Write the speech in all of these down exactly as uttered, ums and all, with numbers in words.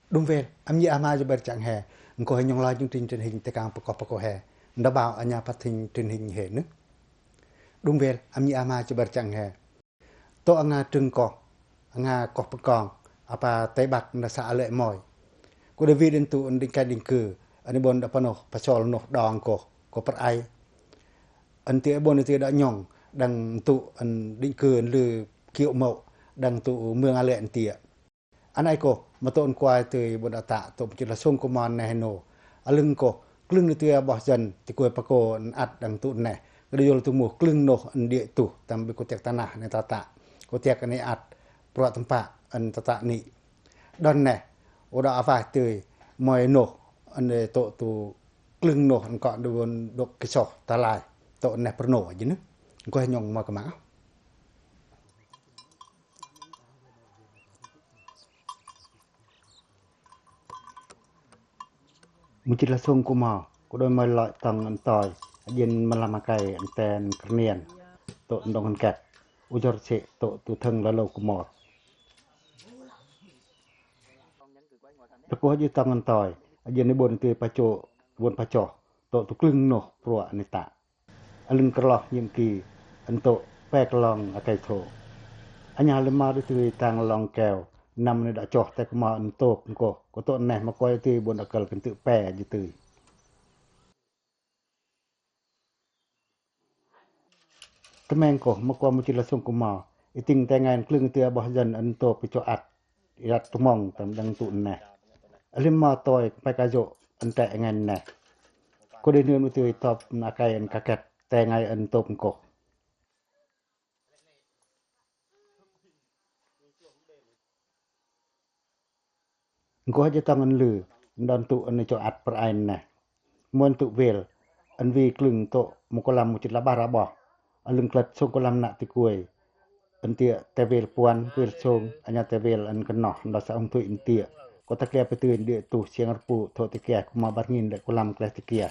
Đúng wel, a mi a ma ji bar chang he, nkoh he nhong loi chương trình truyền hình te kang pakoh pakoh he, nda bao a nha phát thanh truyền hình he nư. Đúng wel, a mi a ma ji bar chang he. Tŏ a nga trưng koh, a nga koh păng kong, apa Tây Bắc nda xã Lệ Môi. Ko đe wi đin tŭ đing keng đing kư, ân i bôn đa panoh, pasol noh đong koh, koh Prai. Ân tia i bôn tia đa nhong, đang tŭ ân đing kư ân lư kiu mâu, đang tŭ mương a lĕ ân tia. Ân ai koh, ma tŏ ân kuai tui bôn đa tă, tŏ mchit la sông ko mon neh noh. A lưng koh, klưng ni tui a boh dân, ti kuai pako ân ăt đang tŭ neh. Kơ đe yol tŭ muh klưng noh ân đia tuh, tâm bi ko tiak tanah ni tata. Ko tiak ni ăt, prua tơmpă ân tata ni. Đon neh, u đa a wah tui, moi noh, ân tŏ tŭ klưng noh ân kŏ đe bôn đŏk kisoh, ta lai, tŏ neh Pernô ji nư. Nkoh he nhong moi kơ ma. Mchit la sông ko mo, ko đôi moi loi tong ân toi, a jên ma lam a kai ân ten kơnian, tŏ ân đong ân ket, u jor sĕ tŏ tŭ thơng la lô ko mo. Đa ko a jên tong ân toi, a jên ni bôn tui pacho, bôn pacho, tŏ tŭ klưng noh prua ni ta. A lưng kơloh nhiệm kỳ, ân tŏ pe kơlong a kai thô. A nha lĕ ma đu tui tang long keo, năm ni đa choh te ko mo ân tôp nkoh, ko tŏ neh ma koi tui bôn đa kơl kentŭ pe ji tui. Tơmeng koh, ma kua mchit la sông ko mo, i ting te ngai ân klưng tui a boh dân ân tôp i cho ăt. I ăt tơmong tâm đang tŭ neh. A lăm ma toi pe ka jŏ ân tĕ ngai neh. Ko đe nưn u tui tŏp na kai ân ka ket tĕ ngai ân tôp nkoh. Nkoh a jêh tong ân lư, ân đon tŭ ân cho ăt prai neh. Mân tŭ wel, ân wi klưng tŏ mâu kualam mâu chit la ƀar a ƀoh. A lưng klăt sông kualam nă ti kuai. Ân tiă te wel puan, wel sông, a nha te wel ân kơnoh, ân đa sa ung thuê ân tiă. Ko ta klia pơtưi ân đia tuh siang rpu, thô ti kia, ko ma ƀar ngin lĕ kualam kleh ti kia.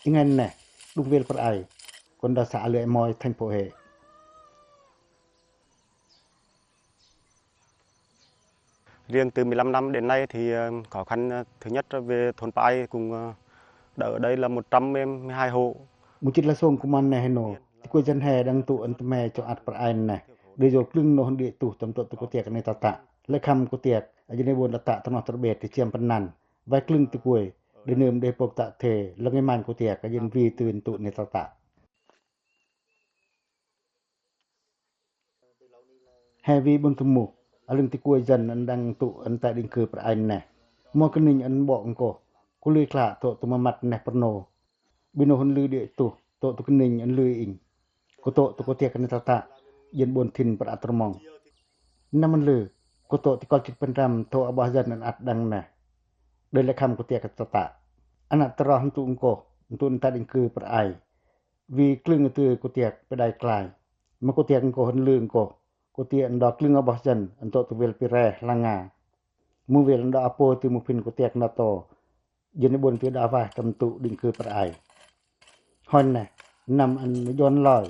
I ngai neh, đung wel prai. Ko ân đa sa a lưi moi thành phố Huế. Riêng từ mười lăm năm đến nay thì, ờ, khó khăn, ờ, thứ nhất về thôn Pãi cũng, ờ, đã ở đây là một trăm mười hai hộ. Mâu chit la sông ko mon neh hơ nô, ti kuai dân he đang tŭ ân tơme cho ăt prai neh. Đe jol klưng noh ân đia tuh tâm tŏ tŭ ko tiak neh tata. Lĕ khăm ko tiak, a jên ân ƀon đa tă tơnoh tơrbet ti chiăm pơnăn. Wai klưng ti kuai, đe nơm đe pok tă thê, lăng i mănh ko tiak, a jên wi tưn tŭ neh tata. He wi ƀon tơmu, a lưng ti kuai dân ân đang tŭ ân tĕ đing kư prai neh. Mâu kơninh ân ƀok nkoh, ko lưi kla tŏ tŭ ma măt neh Pernô. Bi noh ân lư đia tuh, tŏ tŭ kơninh ân lư inh. Ko tŏ tŭ ko tiak neh tata, jên ƀon thin prai tơmong. Năm ân lư, ko tŏ ti kol chit pơnrăm tŏ a ƀah dân ân ăt đang neh. Đơi lĕ khăm ko tiak tata. Ân ăt tơroh ân tŭ nkoh, ân tŭ ân tĕ đing kư prai. Wi klưng tŭ ko tiak pơđai klai. Ma ko tiak nkoh ân lư nkoh. Ko tiak ân đa klưng a ƀah dân, ân tŏ tŭ wel pire langa. Mâu wel ân đa apo tŭ mâu phin ko tiak NATO. Jên ân ƀon tŭ đa wah tâm tŭ đing kư prai. Hon neh, năm ân jon loi.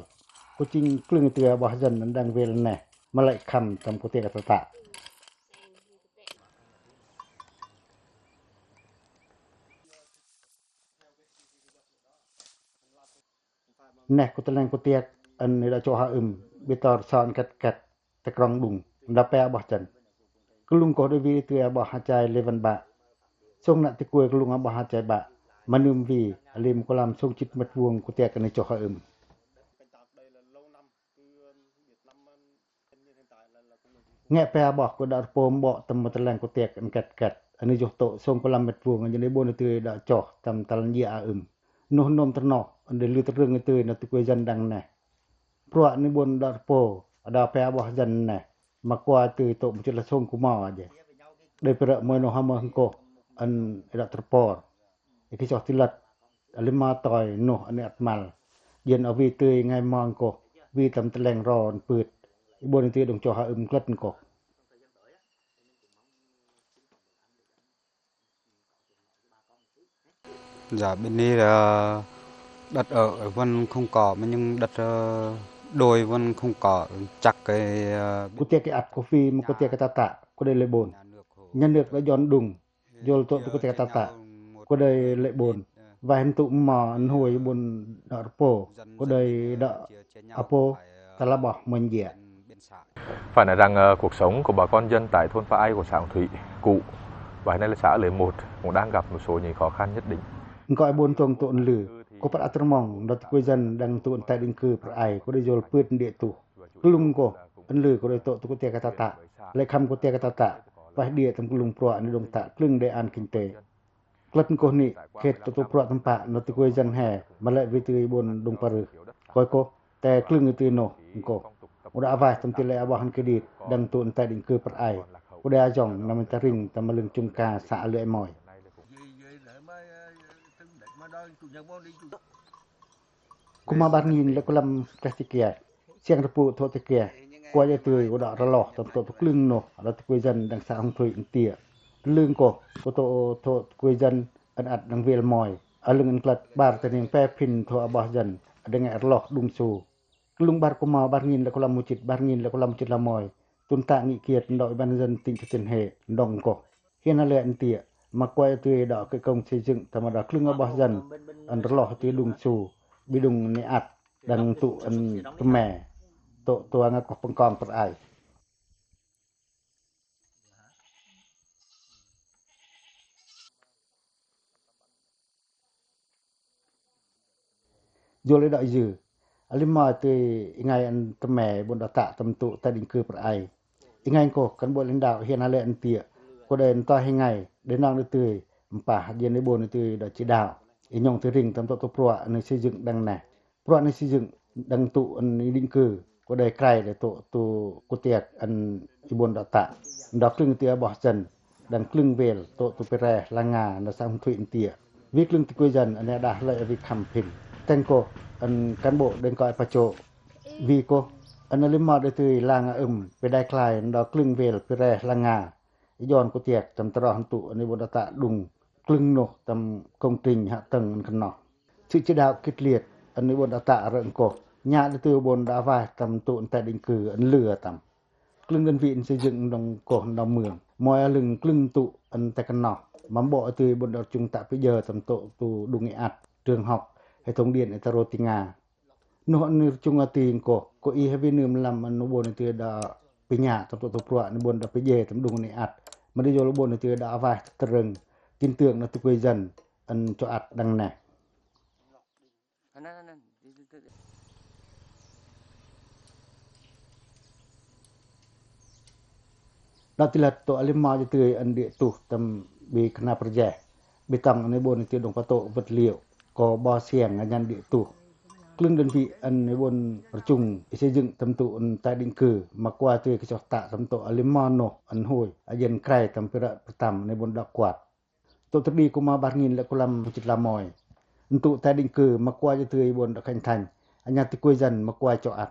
Ko ching klưng tŭ a ƀah dân ân đang wel neh. Ma lĕ khăm tâm ko tiak tata. Neh ko tơleng ko tiak, ân đa cho ha ưm, bi tor son ket ket, te krong đung, đa pe a ƀah dân. Klung koh đa wi tŭ a ƀah achai Lê Văn Bạ. Sông nă ti kuai klung a ƀah achai Bạ, ma nơm wi, a lim kualam sông chit mét vuông ko tiak ân cho ha ưm. Ngeh pe a ƀah ko đa rơpôm ƀok tâm ma tơleng ko tiak ân ket ket. Ân joh tŏ sông kualam mét vuông, ân jên ân ƀon tŭ đa choh tâm tal ân jia a ưm. Noh nôm tơnoh, ân đa lư tơrưng tŭ na ti kuai dân đang neh. Prua ân ƀon đa rơpô, a đa pe a ƀah dân neh. Ma kua tŭ tŏ mâu chit la sông ko mo a jêh. Đơi pơrơ̆ moi noh ha mơh nkoh, ân đa tơrpor. I kisoh ti lăt, a lăm ma toi noh ân ăt mal. Jên a wi tŭ ngai mong koh, wi tâm tơleng ro ân pưt. I ƀon tŭ đong cho ha ưm klăt nkoh. Dạ, bên đây là đất ở vẫn không có, mà nhưng đất, ờ, đồi vẫn không có chắc cái, ờ, Ko tiak i ăt ko phi, ma ko tiak tata, ko đơi lĕ ƀon. Nhà nước đa jon đung. Jol tŏ tu kutia katata. Ko đei lĕ ƀon. Vaih ntŭk mo nhui ƀon đŏ rpo. Ko đei đŏ apo ta la ƀoh mơn jia. Phải nói rằng, ờ, cuộc sống của bà con dân tại thôn Pha Ai của xã Hồng Thủy cũ và nay là xã Lưới Một cũng đang gặp một số những khó khăn nhất định. Nkoch i ƀon tông tŏ nlư. Ko păt ăt rmong, nđa tơ kue dân đang tŭ ntăi đing kư Pha Ai, ko đei jol pưt đia tuh. Klŭng ko, nlư ko đei tŏ tu kutia katata. Lĕ khăm kutia katata. Vaih đia tâm klŭng pruă ni đŭng ta klâng đe an kinh tế. Klât nkoh ni, khet tŏ tŏ pruă tơmpă, nđa tơ kue dân he, ma lĕ wi tơ i ƀon đŭng parưh. Koi ko, te klâng i tơ noh, nkoh. U đă vaih tâm ti lĕ aƀahan kredit, đang tŭ ntăi đing kư Pha Ai. U đe a jong, năm ta ring, tâm lưng chung ca xã Lưới Môi. Kuma ƀar ngin lĕ kulam keh ti kia. Siăng rpu thŏ ti kia. Kua jă tui u đă rloh tâm tŏ tu klâng noh, đă tu kue dân đang xã Hồng Thủy ntia. Lưng ko, ko tŏ thŏ tu kue dân, ăn ăt đang wel môi. Alưng ăn klăt ƀar tơ ning pe phin thŏ aƀah dân, đang rloh đung su. Klŭng ƀar kuma ƀar ngin lĕ kulam muchit, ƀar ngin lĕ kulam muchit la môi. Tŭn ta ngih kiăt nđok i ban dân tỉnh Thừa Thiên Huế, nđong ko. Hiên a lĕ ntia, ma kua tui đă khởi công xây dựng, tâm đă klâng aƀah dân, ăn rloh tui đung su, ƀi đung ni ăt, đang tŭ ăn tơme, tŏ tua ngă koh păng kong Pha Ai. Jol i đă yư. A lưm mo tui i ngai ăn tơme ƀon đă tă tâm tŭ ntăi đing kư Pha Ai. I ngai nkoh cán bộ lãnh đạo hiên a lĕ ntia. Ko đei ntoi i ngai, đe nong đe tui, mpah, jên i ƀon tui đă chỉ đạo. I nhong tui ring tâm tŏ tu pruă, ni xây dựng đang neh. Pruă ni xây dựng đang tŭ ăn i đing kư, ko đei krai đe tŏ tu kutiak ăn i ƀon đă tă. Đă klâng tui aƀah dân, đang klâng wel tŏ tu Pi Re Langa nđa xã Hồng Thủy ntia. Wi klâng tui kue dân ăn đah lơi wi khăm phin. Teng ko, ăn cán bộ đang koi pacho. Wi ko, ăn a lưm mo đe tui Langa ưm, Pi Dai Klai nđa klâng wel Pi Re Langa. I jon kutiak tâm tơroh tŭ ăn i ƀon đă tă đung klâng noh tâm công trình hạ tầng ăn kơnoh. Sự chỉ đạo quyết liệt, ăn i ƀon đă tă rơ̆ nkoh, nhă đe tui ƀon đă vaih tâm tŭ ntăi đing kư ăn lư tâm. Klâng đơn vị ăn xây dựng nđong koh nđong mương, môi a lưng klâng tŭ ăn tăi kơnoh, măm ƀok tui ƀon đă rchŭng tă pijơ tâm tŭ tu đung i ăt, trường học, hệ thống điện, i tơ rô ti nga. Noh ăn rchŭng a ti nkoh, ko i hơ wi nưm lăm ăn ƀon tui đă piña, tâm tŭ tu pruă, ni ƀon đă pijê, tâm đung ni ăt. Ma đe jol ƀon tui đă vaih tơrơng, tin tưởng nđa tui kue dân, ăn cho ăt đang neh. Đă ti lăt tŏ a lưm mo jă tui ăn đia tuh tâm ƀi kơna pơrjeh. Ƀi tŏng ăn i ƀon tui đong pătŏ vật liệu. Ko ƀo siăng a nhăn đia tuh. Klâng đơn vị ăn i ƀon rchŭng i xây dựng tâm tŭ ntăi đing kư. Ma kua tui kơchoh tă tâm tŏ a lưm mo noh ăn hôi. A jên krai tâm pi rơ̆ pơtăm ăn i ƀon đă kuăt. Tŏ tơdi kuma ƀar ngin lĕ kulam muchit lamoi. Ntŭk tai định cư ma kua jơ tui ƀon Đăk Khanh Thanh, a nha tơkui dân ma kua chŏ ăt.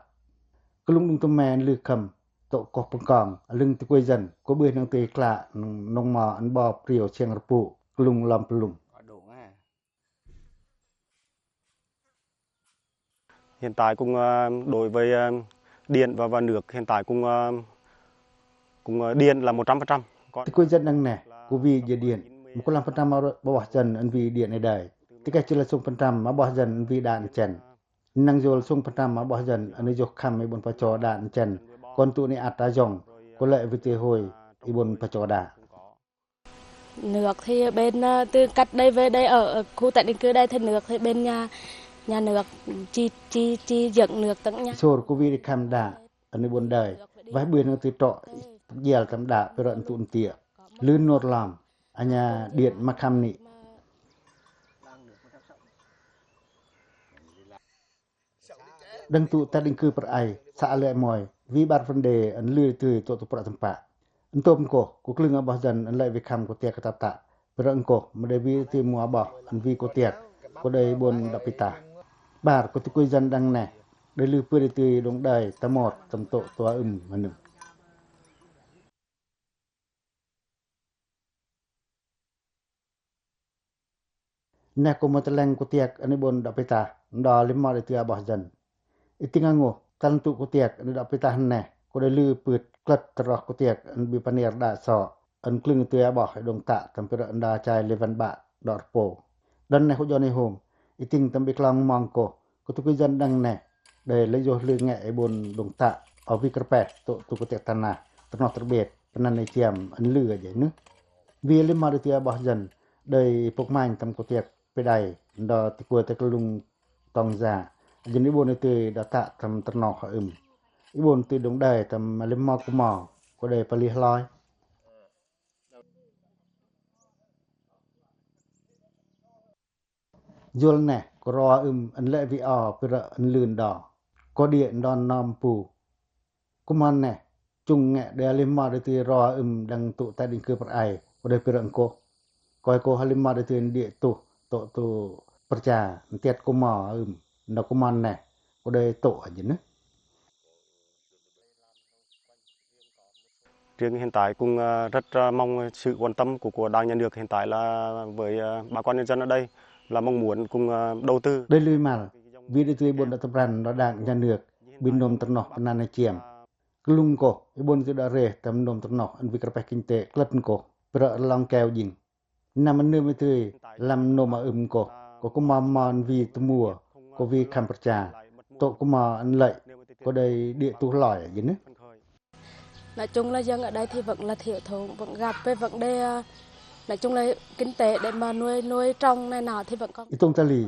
Kơlŭng đŭng tơme lư khâm, tŏ koh pơngkong, a lưng tơkui dân, kua ƀư năng tui klă, nông mo ăn ƀo priu siăng rơpŭ, kơlŭng lom pơlŭng. Hiện tại cũng, ờ, đối với, ờ, điện và, và nước, hiện tại cũng, ờ, cũng, ờ, điện là một trăm phần trăm. Tơkui dân đăng neh, kua wi jơ điện. Mă kulam phần trăm ma ƀoh dân ăn wi điện ê đơi. Tơkeh chơ lơ sung phần trăm ma ƀoh dân ăn wi đa ăn chăn. Năng jol sung phần trăm ma ƀoh dân ăn ơ jôh khăm i ƀon pa cho đa ăn chăn. Kon tŭ ni ăt a jong, kua lĕ wi tui hôi i ƀon pa cho đa. Nước thì bên, ờ, từ cách đây về đây ở, ở khu tái định cư đây thì nước thì bên nhà, nhà nước chỉ, chỉ, chỉ dựng nước tận nhà. Sôr kua wi đi khăm đa, ăn i ƀon đơi. Wah ƀư năng tui trŏ, jel tâm đa, pơrơ̆ ntŭk ntiă. Lưn nôr lom, a nha điện ma khăm ni. Đăng tŭk tai định cư Pơrai, xã Lĕ Môi, wi ƀar Vân Đê ăn lư tui tŏ tŭ prăk tơmpă. Ntôm koh, kua klưng a ƀoh dân ăn lĕ wi khăm kua tiak kơ tăt tăt. Pơrơ̆ ngkoh, mă đei wi tui mua ƀoh, ăn wi kua tiak, kua đei ƀon đăp pi tah. Ƀar, kua tơkui dân đăng neh, đei lư pưt tui đŏng đơi, tơmot, tơm tŏ, tua ưm, mơnưng. Neh kua mă tơleng kua tiak ăn i ƀon đăp pi tah, nđa lĕ mă đei tui a ƀoh dân. I ting a ngôh, tal ntŭk kua tiak ăn i đăp pi tah neh, kua đei lư pưt klât tơroh kua tiak ăn ƀi panier đa sŏ, ân klưng tui a ƀoh i đung tă tâm pơrơ nda chai Lê Văn Bạ đo rpu. Đon neh u John Ihôm, i ting tâm ƀik long mong kô, kơ tui koi dân đăng neh, đei lĕ yoh lư ngeh i ƀon đung tă, o wi kơrpeh, tŏ tui kâo tiak tana, tơrnoh tơrbet, pơnăn i chiam, ân lư a jai nư. Wi lĕ ma đei tui a ƀoh dân, đei pŭk manh tâm kâo tiak pơdai, ndo tikuai ta klŭng tong za. Jin i ƀon i tui đa tă tâm tơrnoh ha ưm. I ƀon tui đung đai tâm lĕ ma kơ ma, kâo đei pali hloi. Yol neh, kâo ro ưm, ân lĕ wi o, pơrơ ân lưn đo. Kâo đia đon nơm pu. Kâo mon neh, chung ngeh đe a lĕ ma đe tui ro ưm đăng tŭ ta đing kơ prai, kâo đe pơrơ ân kôh. Kâo ê kôh a lĕ ma đe tui ân đia tuh, tŏ tui pơrcha, ân tiăt kâo mo ưm, ndo kâo mon neh, kâo đe tŏ a jin nư. Riêng hiện tại cũng, ờ, rất, ờ, mong sự quan tâm của, của Đảng, Nhà nước hiện tại là với, ờ, bà con nhân dân ở đây là mong muốn cũng, ờ, đầu tư. Đe lui mal, wi đe tui ƀon đa tơbran đo Đảng, Nhà nước, ƀing nôm tơrnoh pơnăn i chiam. Klŭng kôh, i ƀon tui đa reh tâm nôm tơrnoh, ân wi kơrpeh kinh tế, klât kôh, pơrơ long keo jing. Năm ân nơm i tui, lăm nôm a ưm kôh, kâo kâo mo mo ân wi tơmua, kâo wi khăm pơrcha, tŏ kâo mo ân lĕ, kâo đei đia tuh hloi a jin nư. Nói chung là dân ở đây thì vẫn là thiếu thốn, vẫn gặp cái vấn đề, ờ, nói chung là kinh tế để mà nuôi, nuôi trồng này nọ thì vẫn còn. I tông tali,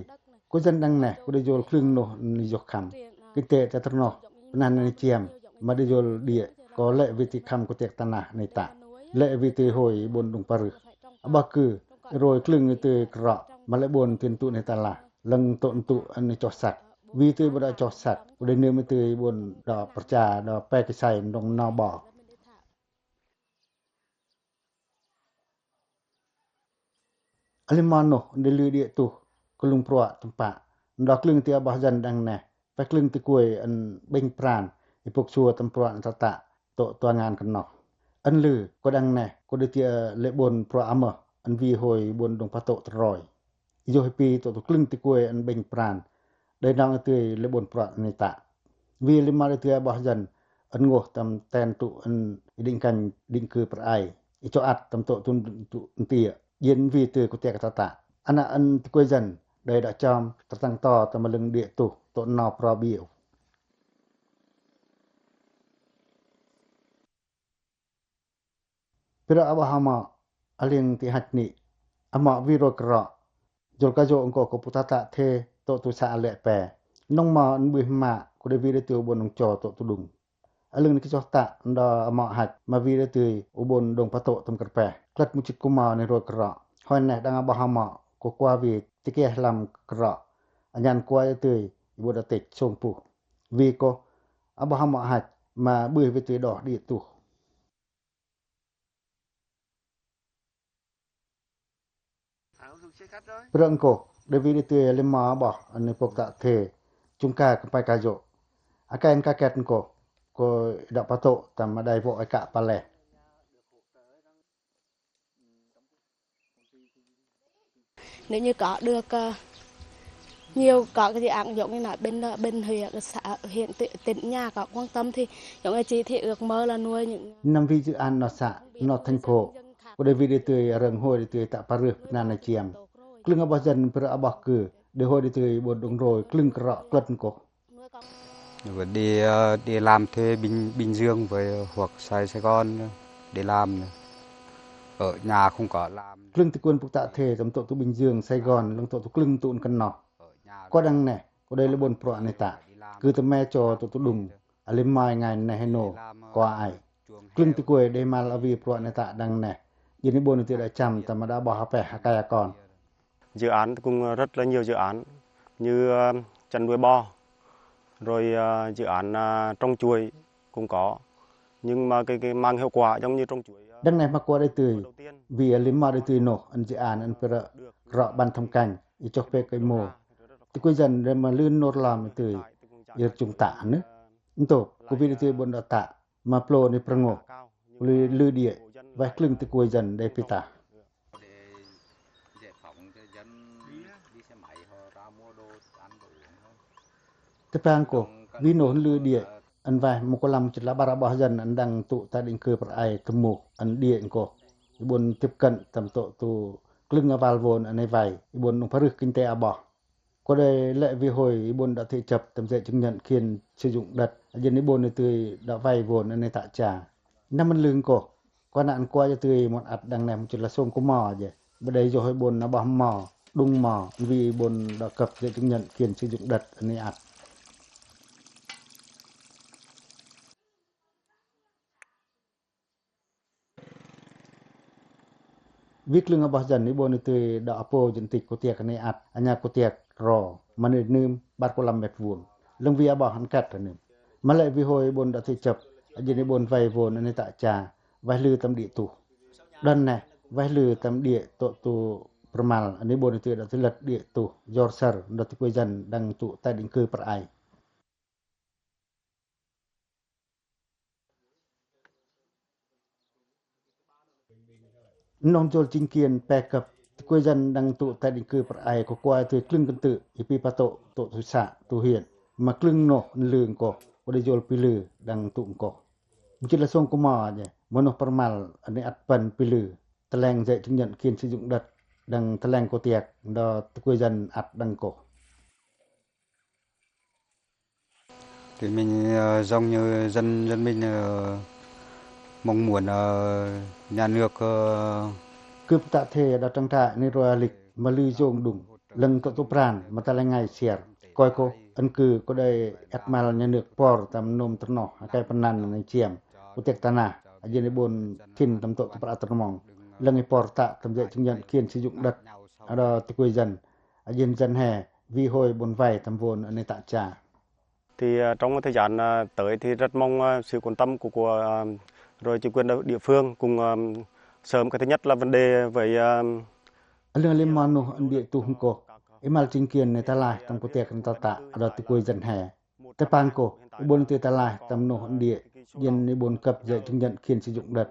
kâo dân đăng neh, kâo đe yol klŭng noh ân yoh khăm. Kinh tế ta tơrnoh, pơnăn i chiam, ma đe yol đia, kâo lĕ wi tui khăm kâo tiak tana neh tă. Lĕ wi tui hôi ƀon đung parưh. A ƀah kư, i roi klŭng i tui kơrŏ, ma lĕ ƀon tui ân tŭ neh tă lah, lăng tŏ ân tŭ ân choh săk. Wi tui ƀon đa choh săk, kâo đe nơm i tui ƀon đa pơrcha, đa pe kơsai, ndong no ƀo. A lĕ ma noh, ân đe lư đia tuh, kơ lŭng pruă tơmpă, ndo klŭng tui a ƀah dân đăng neh, pe klŭng tikuai ân ƀeng pran, i pŭk sua tâm pruă neh tă tă, tŏ tua ngan kơnoh. Ân lư, kâo đăng neh, kâo đe tui a lĕ ƀon pruă amơh, ân wi hôi ƀon đung patŏ tơroi. Yoh i pi tŏ tui klŭng tikuai ân ƀeng pran, đei nong i tui lĕ ƀon pruă neh tă. Wi lĕ ma đe tui a ƀah dân, ân ngôh tâm ten tŭ ân i đing kăn đing kơ prai, i choh ăt tâm tŏ tŭ ân tŭ ân tiă, yen wi tui kâo tiak tă tă. Ană ân tikuai dân, đei đă chom, tơtăng to tâm a lưng đia tuh, tŏ no pro biu. Pira a ƀah a moh, a liêng ti hăch ni, a moh wi roi kơrŏ, yol ka yo ân kôh kâo pŭk tă tă the, tŏ tui sa a lĕ pe. Nong moh ân ƀuih ma, kâo đe wi đe tui u ƀon đung cho tŏ tui đung. A lưng ni ki choh tă, ndo a moh hăch, ma wi đe tui u ƀon đung patŏ tâm kơrpeh. Klât mŭ chit kâo moh ni roi kơrŏ. Hoi neh đăng a ƀah a moh, kâo kua wi ti keh lăm kơrŏ. A nhan kua đe tui, i ƀon đa tĕch sông puh. Wi kâo, a ƀah a moh hăch, ma ƀuih wi tui đoh đia tuh. Pira ân kôh, đe wi đe tui a lĕ ma ƀah, ân ni pŭk tă the, chung ka kơmpai ka yo. A ka ân ka ket ân kôh, kâo đă patŏ, tâm a đai vŏ a ka pale. Nếu như có được, ờ, nhiều có cái dự án giống như nói bên, ờ, bên huyện, xã, huyện, ti-, tỉnh nhà có quan tâm thì giống như chị thì ước mơ là nuôi những. Năm wi dự án noh xã, noh thành phố, kâo đe wi đe tui a rơng hôi đe tui tă parưh pơnăn i chiam. Klŭng a ƀah dân pira a ƀah kư, đe hôi đe tui ƀon đung roi, klŭng kơrŏ, klât ân kôh. Đi, ờ, đi làm thuê Bình, Bình Dương với hoặc Sài, Sài Gòn đi làm. Ở nhà không có làm. Klŭng tikuai pŭk tă the, tâm tŏ tui Bình Dương, Sài Gòn, lăng tŏ tui klŭng tŭ ân kơnoh. Kâo đăng neh, kâo đei lĕ ƀon pruă neh tă. Kư tâm me cho tŏ tui đung, a lĕ mai ngai neh hê nô, kâo ai. Klŭng tikuai đei mal a wi pruă neh tă đăng neh. Jin i ƀon i tui đă chăm, tâm a đă ƀah a peh a kai a kon. Dự án cũng rất là nhiều dự án như, ờ, chăn nuôi bò, rồi, ờ, dự án, ờ, trồng chuối cũng có. Nhưng mà cái, cái mang hiệu quả giống như trồng chuối, ờ, đăng neh ma kua đe tui, wi a lĕ ma đe tui noh, ân dự án, ân pira, rŏ ban thăm canh, i choh pe kơ i mô. Tikuai dân đe ma lưn nor lam i tui, i rơchung tă nư. Ntô, kâo wi đe tui ƀon đă tă. Ma plô ni prăng ngô, lư, lư đia, weh klŭng tikuai dân đe pita. Tơpang kôh, wi noh ân lư đia, ân weh mŭk kơ lăm chit la ƀar a ƀah dân ân đăng tŭ ta đing kơ prai tơmŭk ân đia ân kôh. i bôn tiếp cận tâm tô̆ tu klưng aval vôn ane vay, i bôn nung parưh kinh tế a bôh. Cô đei lĕ vi hôi i bôn đa thế chấp tâm giấy chứng nhận quyền sử dụng đất, a jên i bôn i tui đa vay vôn ane tă cha. Năm ân lưng cô, kua nă ân kua i tui mot ăt đăng neh mŭ chit la sông cô mò je. Ba đei yo hôi bôn na bôh mò, đung mò, vì bôn đa cấp giấy chứng nhận quyền sử dụng đất ane ăt. Wi klưng a bôh dân i bôn i tui đa apo dân tộc cô tiak ane ăt, a nha cô tiak ro, ma nơm bar cô lăm mét vuông. Lăng wi a bôh ăn kăt ane. Ma lĕ wi hôi i bôn đa thế chấp, a jên i bôn vay vôn ane tă cha, vay lư tâm đia tuh. Đon neh, vay lư tâm đia tô̆ tu pơmal, ane bôn i tui đa thế lăt đia tuh, jor săr, đa tui quê dân đăng tụ tái định cư păr ai. Noh jol chính quyền pe cập, tui quê dân đăng tụ tái định cư păr ai, cô kua tui klưng kơntư, i pi pa tô̆, tô̆ tui xã, tui huyện. Ma klưng noh ân lưng cô, cô đei jol pi lư đăng tụ cô. Mŭ chit la sông cô mò je, ma noh păr mal, ane ăt păn pi lư, tơleng giấy chứng nhận quyền sử dụng đất, đăng tơleng cô tiak, đa tui quê dân ăt đăng cô. Thì mình, ờ, giống như dân, dân mình, ờ, mong muốn, ờ, nhà nước, ờ, Kơp tă thê đa trang trại ni roi alik ma lư jông đung, lăng tô̆ tu pran ma ta lăng ngai siar. Koi cô, ân cư cô đei ăt mal nhà nước por tâm nôm tơnoh, a kai pơnăn nai chiam, cô tiak ta nah, a jên i bôn thin tâm tô̆ tu pran tơmong, lăng i por tă tâm giấy chứng nhận quyền sử dụng đất, a đa tui quê dân, a jên dân he, wi hôi bôn vay tâm vôn ane tă cha. Thì, ờ, trong thời gian, ờ, tới thì rất mong, ờ, sự quan tâm của, của, ờ, rồi chính quyền đ-, địa phương cùng, ờ, sớm cái thứ nhất là vấn đề với, ờ, Ân lưng a limo noh ân đia tuh ngkoh, i mal chính quyền ne ta laih tâm cô tiak ane ta tă, a đa tui quê dân he. Tepang cô, i bôn tui ta laih tâm noh ân đia, jên i bôn cấp giấy chứng nhận quyền sử dụng đất.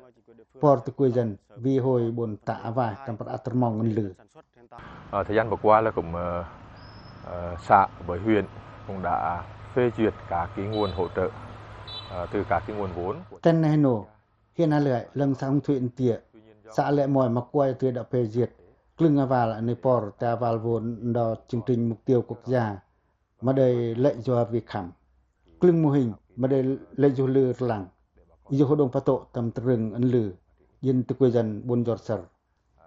Por tui quê dân, wi hôi i bôn tă a vay tâm păr a tơmong ân lư. Ờ, thời gian vừa qua là cũng, ờ, ờ, xã với huyện cũng đã phê duyệt các cái nguồn hỗ trợ, ờ, từ các cái nguồn vốn. Ten neh nô, hiên a lưai, lăng xã Hưng Thủy ân tiê, xã lĕ moi ma kua tui đa phê duyệt, klưng aval ane por, ta aval vôn đa chương trình mục tiêu quốc gia, ma đei lĕ yua wi khăm. Klưng mô hình, ma đei lĕ yua lư rlăng. Yua hô đông pa tô̆ tâm trưng ân lư, jên tui quê dân bôn jor săr.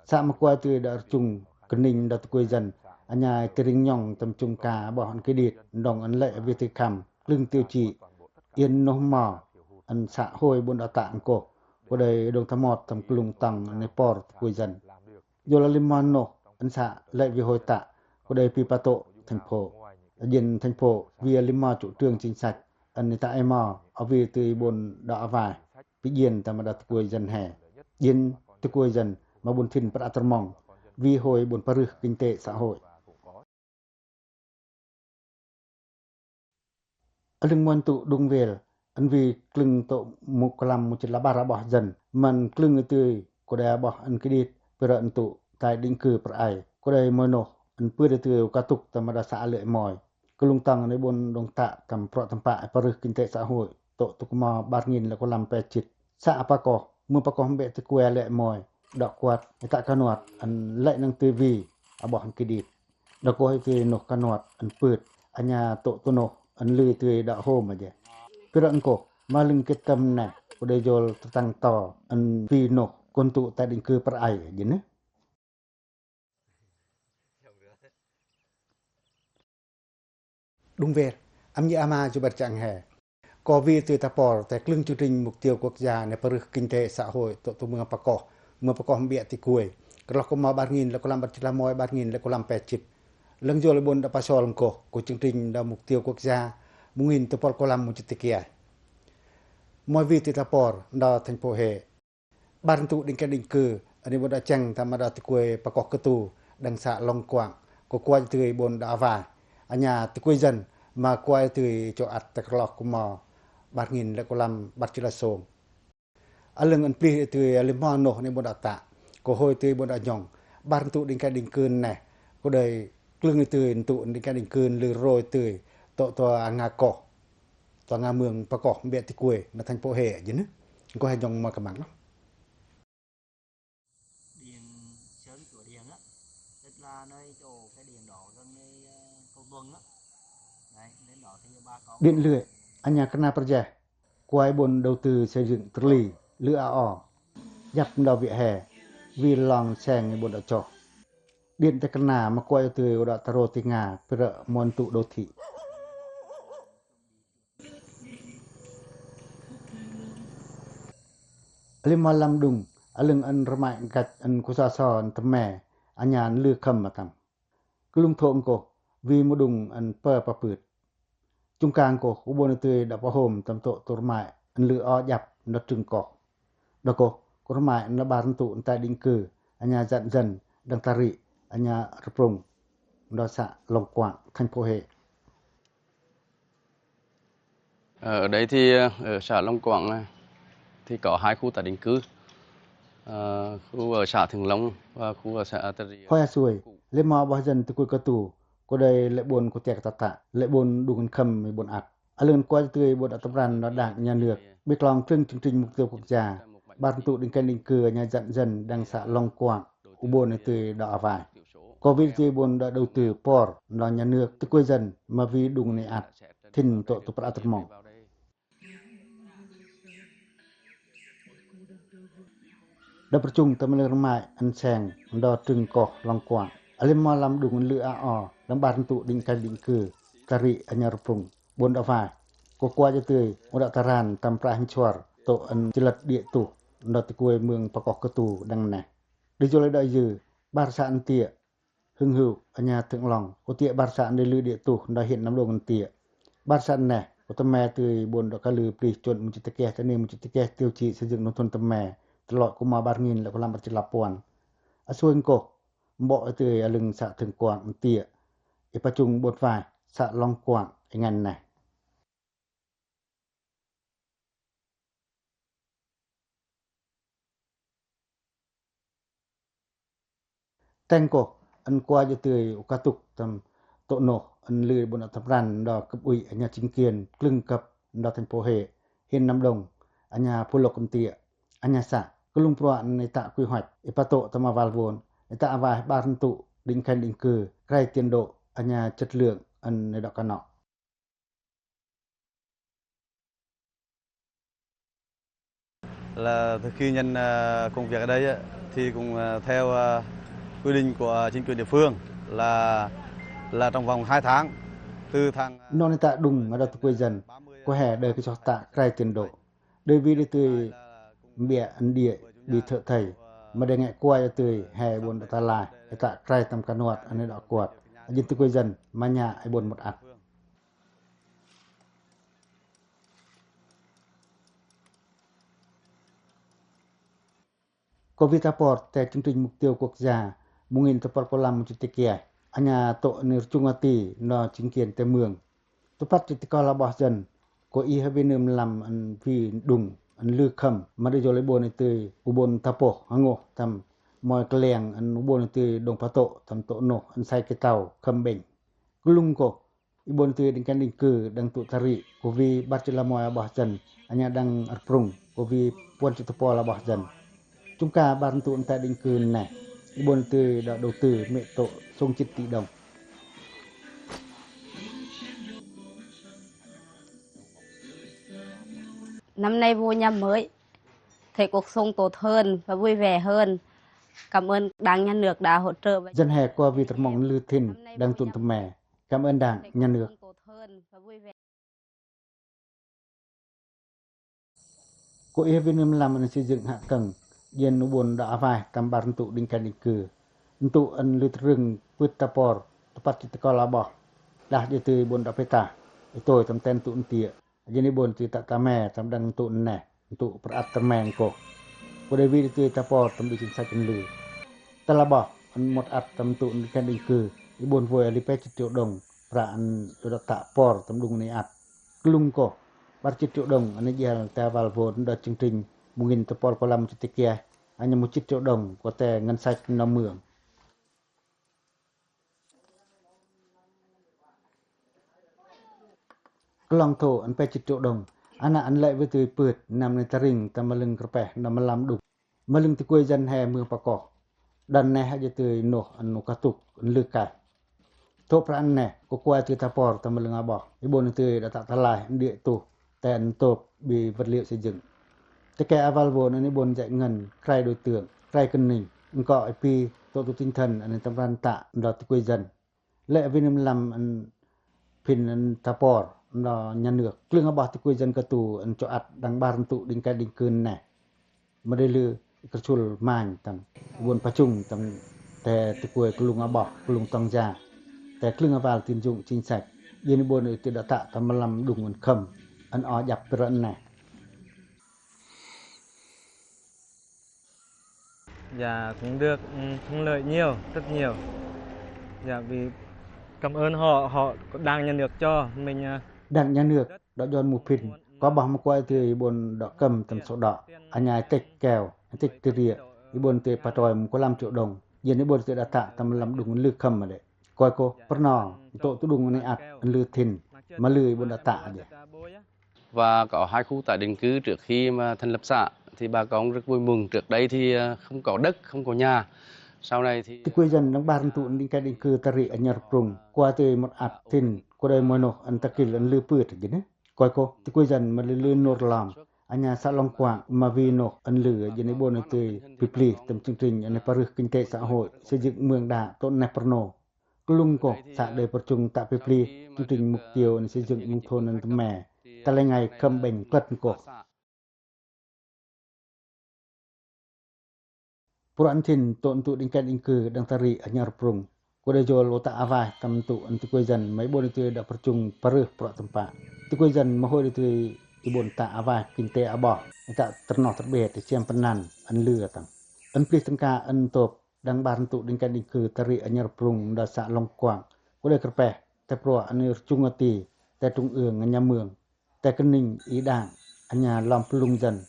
Xã ma kua tui đa rchung kơning đa tui quê dân, a nha tring nhong tâm chung ca bôh ân kidit, đong ân lĕ wi tui khăm, klưng tiêu chí. Yên noh mo, ân xã hôi bôn đa tă ngkoh, cô đei đông ta mot tâm klung tong ane por tui quê dân. Yua la limo noh, ân xã lĕ wi hôi tă, cô đei pi pa tô̆ thành phố. A jên thành phố, wi a limo chủ trương chính sách, ân ni ta e mo, a wi tui bôn đa a vay, pi jên ta ma đa tui quê dân he. Jên tui quê dân, ma bôn thin păr a tơmong, wi hôi bôn parưh kinh tế xã hội. A lưng mân tụ đung wel, ân wi klưng tô̆ mŭ klam mŭ chit la bar a bôh dân, mân klưng i tui, cô đei a bôh ân kidit, pira ân tụ tái định cư păr ai, cô đei moi noh, ân pưt i tui u katŭk tâm ma đa xã lưai moi. Klung tong ane bôn đông tă tâm prŏ tâm pă parưh kinh tế xã hội, tô̆ tu kmo bar nghìn lĕ klam pe chit. Xã a pakoh, mưh pakoh mbĕ tui kue lĕ moi, đŏk kuăt, i tă kanuăt, ân lĕ năng tui wi, a bôh ân kidit. Đa koi tui noh kanuăt, ân pưt, a nha tô̆ tu noh, ân lư tui đa hôm a je. Pira ngkoh, ma lưng kit tâm neh, cô đei yol tơtăng to, ân wi noh, kon tụ tái định cư păr ai, jên nê. Đung wel, ăm nhia ama ju bar chang he. Koi wi tui ta por, ta klưng chương trình mục tiêu quốc gia ne parưh kinh tế xã hội tô̆ tu mưh pakoh, mưh pakoh mbia ti kuê. Kơloh kơ mo bar nghìn lĕ klam bar chit la moi, bar nghìn lĕ klam pe chit. Lăng yol i bôn đa pasol ngkoh, kơ chương trình đa mục tiêu quốc gia, mŭ nghìn tơpol klam mŭ chit ti kiai. Moi wi tui ta por, đa thành phố he. Bar ntŭ đing keng đing kư, ani bôn đa cheng ta ma đa tikuê pakoh kơtu, đăng xã Long Quảng, kơ kuai tui bôn đa a vai. Anya tikuê dân, ma kuai tui cho ăt ta kơloh kơ mo, bar ngin lĕ kơ lăm bar chi la sông. Alưng ăn plih tui lima noh ani bôn đa tă, kơ hôi tui bôn đa nhŏng, bar ntŭ đing keng đing kư neh, kơ đei klưng tui ntŭ đing keng đing kư lư rôi tui, tŏ tŏ a nga koh. Tŏ nga mương pakoh mbia tikuê, na thành phố he jin. Koh he jong ma kơmang. Điện lưới, anh nhà kena pơrjeh, kuai ƀon đầu tư xây dựng tơli, lưới a o, dăp đo vỉa hè, vì long seng ƀon đo choh. Điện tơ kena ma kuai tui ƀon đo tơro tinga, pơrơ mon tu đô thị. Lim mo lam đung, a lưng ăn rơmai gach ăn kusa so ăn tơme, anh nhà ăn lưới khâm ma tăm. Kơlŭng thô ngkoh, vì mâu đung ăn pơ pơpưt. Chŭng ka ngkoh, u ƀon tui đo pơhôm tăm tŏ tu rơmai ăn lưới o dăp đo trưng koh. Đo koh, ku rơmai ăn ƀar ntu tái định cư, anh nhà dọn dân, đang tari, anh nhà Rprung, đo xã Long Quảng, thành phố Huế. Ờ, ở đây thì, ờ, ở xã Long Quảng này thì có hai khu tái định cư. Ờ, khu ở xã Thượng Long và khu ở xã Tà Rịa. Hoi a sui, lĕ mo ƀah dân tơ kuai katu, ko đei lĕ ƀon ko tek tata, lĕ ƀon đung ăn khâm mi ƀon ăt. A lưng kuai tui ƀon đo tâm ran đo đảng nhà nước, ƀiăk lon trưng chương trình mục tiêu quốc gia, ƀar ntu định canh định cư, anh nhà dọn dân, đang xã Long Quảng, u ƀon tui đo a vai. Ko vì tui ƀon đo đầu tư por đo nhà nước tơ kuai dân, ma vì đung ni ăt, thìn tŏ tu prat tơmong. Đo pơchŭng tơm lưng rơmai ăn seng đo trưng koh Long Quảng. A lim mo lam đung ăn lưới a o, đang ƀar ntu định canh định cư, tari anh nhà Rprung, ƀon đo vai. Ko kuai tui, u đo taran tăm prai hên chuar, tŏ ăn chilăt đia tuh, đo tơ kuai mưng pơkoh katu đang neh. Đi du lịch đo yư, ƀar xã ăn tiê, Hưng Hữu, anh nhà Thượng Long, u tiê ƀar xã ăn đi lưới đia tuh, đo huyện Nam Đông ăn tiê. Ƀar xã ăn neh, u tơme tui ƀon đo ka lưới pli chôn mưng chit tơ keh, tơ ni mưng chit tơ keh, tiêu chí xây dựng nông thôn tơme, tơ lok kuma ƀar nghìn lăm, kuma ƀar chit lăm puăn. A sui ngkoh, mbo tui a lưng xã Thượng Quảng ăn tiê. I pơchŭng ƀon vai, xã Long Quảng, i ngan neh. Teng koh, ăn kuai tui u katuk tăm tŏ noh, ăn lưới ƀon đo tâm ran đo cấp ủy, anh nhà chính quyền, klưng cấp đo thành phố Huế, huyện Nam Đông, anh nhà Phú Lộc ăn tiê, anh nhà xã, kơlŭng pruă ăn i ta quy hoạch, i pơtŏ tăm a val vôn, i ta a vai ƀar ntu định canh định cư, krai tiến độ, anh nhà chất lượng, ăn i đo ka nọ. Là từ khi nhận, ờ, công việc ở đây á, thì cũng, ờ, theo, ờ, quy định của chính quyền địa phương là, là trong vòng hai tháng, từ tháng, ờ, Nô ni ta đung a đo tơ kuai dân, ko he đơi kơ soh ta krai tiến độ. Đơi vì đơi tui mbia ăn đia ƀi thợ thầy, ma đơi ngă kuai tui he ƀon đo ta lai, he ta krai tăm ka nuăt ăn i đo kuăt. A jên tơ kuai dân, ma nhă i ƀon mŭt ăt. Covid ta por te chương trình mục tiêu quốc gia, mŭng in ta por polam mŭng chit tơ kiai, a nhă tŏ ni rchŭng ati đo chính quyền te mương. Tơpăt chit tơ ko la boh dân, ko i hơ ƀi nơm lăm ăn ƀi đung, ăn lư khâm, ma đơi jol i ƀon i tui, u ƀon ta poh, a ngôh, tăm, moi kăleng, ăn u ƀon i tui đong pơtŏ, tăm tŏ noh, ăn sai kê tao, khâm ƀeng. Kơlŭng koh, i ƀon i tui đing ken đing kư, đang tŭ tari, ko ƀi ƀar chit la moi a boh dân, a nhă đang rprŭng, ko ƀi puăn chit tơ po la boh dân. Chŭng ka ƀar ntŭk nta đing kư neh, i ƀon i tui đo đầu tư, mĕ tŏ, sông chit tỉ đồng. Năm nay vô nhà mới, thấy cuộc sống tốt hơn và vui vẻ hơn. Cảm ơn Đảng, Nhà nước đã hỗ trợ. Dân he ko ƀi tơmong lư thin, đang tŭn tơme. Cảm ơn Đảng, Nhà nước. Ko i hơ ƀi nơm lăm ăn xây dựng hạ tầng, jên u ƀon đo a vai, tăm ƀar ntŭk đing ken đing kư. Ntŭk ăn lư trưng pưt ta por, tơpăt chit tơ ko la boh. Đah jên tui ƀon đo peta, i tôi tăm ten ntŭk ntiă. Jên i ƀon tui ta tame, tăm đang ntŭk neh, ntŭk prat tơme ngkoh. Ko đei ƀi tui ta por, tăm đing chính sách ăn lư. Ta la boh, ăn mŭt ăt tăm ntŭk đing ken đing kư, i ƀon voi a lư pe chit triệu đồng, prat ăn lư đo ta por, tăm đung ni ăt. Kơlŭng koh, ƀar chit triệu đồng, ăn i jel te a val vôn đo chương trình, mŭng in ta por polam chit tơ kiai, a nhă mŭt chit triệu đồng, ko te ngân sách nơm mương. Kơlŭng thô, ăn pe chit triệu đồng, a nhă ăn lĕ ƀi tui pưt, năm ni tơring, tăm mă lưng krpeh, năm mă lăm đŭk. Mă lưng tơ kuai dân he mương pơkoh. Đon neh a dja tui noh anu katuk anu lư kaih. Tŏ pra nen, koi koi tui ta por ta mlâng aboh. I bôn tui đa tă ta lai, ndie tuh, te ntop bi vật liệu xây dựng. Te ke a văl vôn nen i bôn jek ngăn, krai đối tượng, krai kơning, ngkŏ i pi, tŏ tu tinh thần, nen tâm ran tă, ndo tui koi dân. Lĕ vin lam ăn phin ăn ta por, ndo nhà nước. Klưng aboh tui koi dân katu ăn cho ăt đang bar ntu định cai định cư neh. Ma đei lư kơchul manh tâm, i bôn pachung tâm, te tui koi klung aboh, klung tong ja. Te klưng a văl tín dụng chính sách. Yên i bôn tui đa tă tâm lam đung ăn khâm, ăn o djăp pơrơ neh. Dạ, cũng được, ừ, thuận lợi nhiều, rất nhiều. Dạ, vì cảm ơn họ, họ, Đảng, Nhà nước cho mình, à, Đảng, Nhà nước đŏ jon mu phin, koi boh ma koi tui i bôn đŏ kâm tâm sŏ đŏ, a nhai tĕch keo, tĕch tơria, i bôn tui patroi mu koi lăm triệu đồng, yên i bôn tui đa tă tâm lam đung lư khâm ma đê. Koi kô, pơrno, tŏ tu đung ni ăt, lư thin, ma lư i bôn đa tă đê. Và có hai khu tái định cư trước khi mà thành lập xã thì bà con rất vui mừng. Trước đây thì, ờ, không có đất, không có nhà. Sau này thì, tui koi dân đang bar ntu định cai định cư ta ri a Nhar Prung, koi tui một ăt thin, koi đei moi noh ăn ta kil ăn lư pưt jêh nê. Koi kô, tui koi dân ma lư lư nôr lom, a nhai xã Long Quảng ma vi noh ăn lư jêh nê bôn tui pipli tâm chương trình ăn parưh kinh tế xã hội, xây dựng mương đa tŏ neh pơrno. Klung kô, xã đei pơchung tă pipli, chương trình mục tiêu xây dựng nông thôn nâng tơme. Ta lĕ ngai khâm bêng klât kô. Purăn thin tŏ ntu định cai định cư đang ta ri a Nhar Prung. Koi đei jol tă a vaih tâm ntu ăn tui koi dân ma i bôn tui đa pơchung parưh prăk tơmpă. Tui koi dân ma hôi tui i bôn tă a vaih kinh tế aboh. Tă tơrnoh tơrbê tơ siam pơnăn ăn lư tâng. Ăn plih tâng ka ăn tôp đang bar ntu định cai định cư ta ri a Nhar Prung ndo xã Long Quảng. Koi đei kơrpeh, te prua ăn rchung ati, te trung ương ngăn nhà mương, te kơning i đảng, a nhai lom plung dân,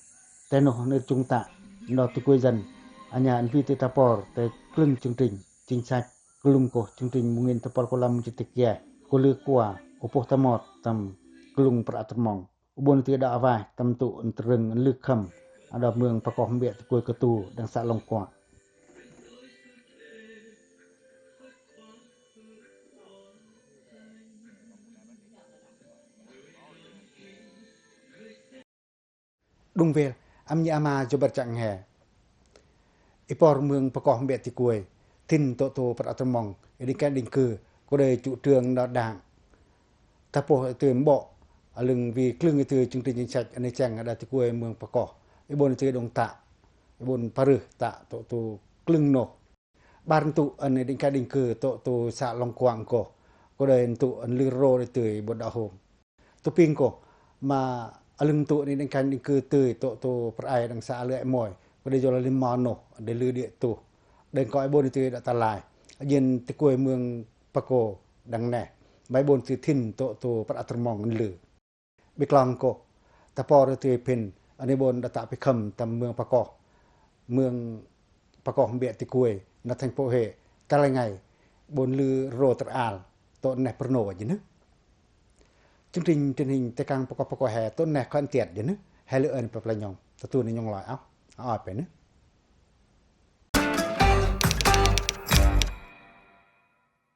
te noh ăn rchung tă, ndo tui koi dân, a nhai ăn vi tui ta por, te klưng chương trình, chính sách, klung kô chương trình mu ngin ta por koi lăm mu chi tê kiê, koi lư kua, u pôh ta mot, tâm klung prăk tơmong. U bôn tui đa a vaih tâm ntu ăn trưng ăn lư khâm, a đa mương pakoh mbia tui koi katu đang xã Long Quảng. Đung vel, ăm nhia ama jô băr chăng he. I por mương pakoh mbia tui koi, thin tŏ tu prăk tơmong, i định cai định cư, koi đei chủ trương đa đảng. Ta pôh tui mbo, a lưng vi klưng tui chương trình chính sách, a nê chăng a đa tui koi mương pakoh. I bôn tui đung tă, i bôn parưh tă tŏ tu klưng noh. Bar ntu ăn định cai định cư tŏ tu xã Long Quảng kô. Koi đei ntu ăn lư rô đei tui bôn đa hôm. Tu ping kô, ma a lưng ntu ăn định cai định cư tui tŏ tu prăk ai đang xã Lưi Môi. Koi đei jol lim mo noh, đei lư đia tu. Đei koi bôn tui đa ta lai. Jên tui koi mương pakoh đang neh. Mai bôn tui thin tŏ tu prăk tơmong lư. Bi klong kô, ta por tui phin, a nê bôn đa tă pi khâm tâm mương pakoh. Mương pakoh mbia tui koi, na thành phố Huế, ta lĕ ngai, bôn lư rô tơral, tŏ neh pơrno jêh nê. Chương trình truyền hình tê kăng pakoh pakoh he, tŏ neh khăn tiat jêh nê, he lư ơn păp la nhŏng, ta tu nê nhŏng loi âu, âu pe nê.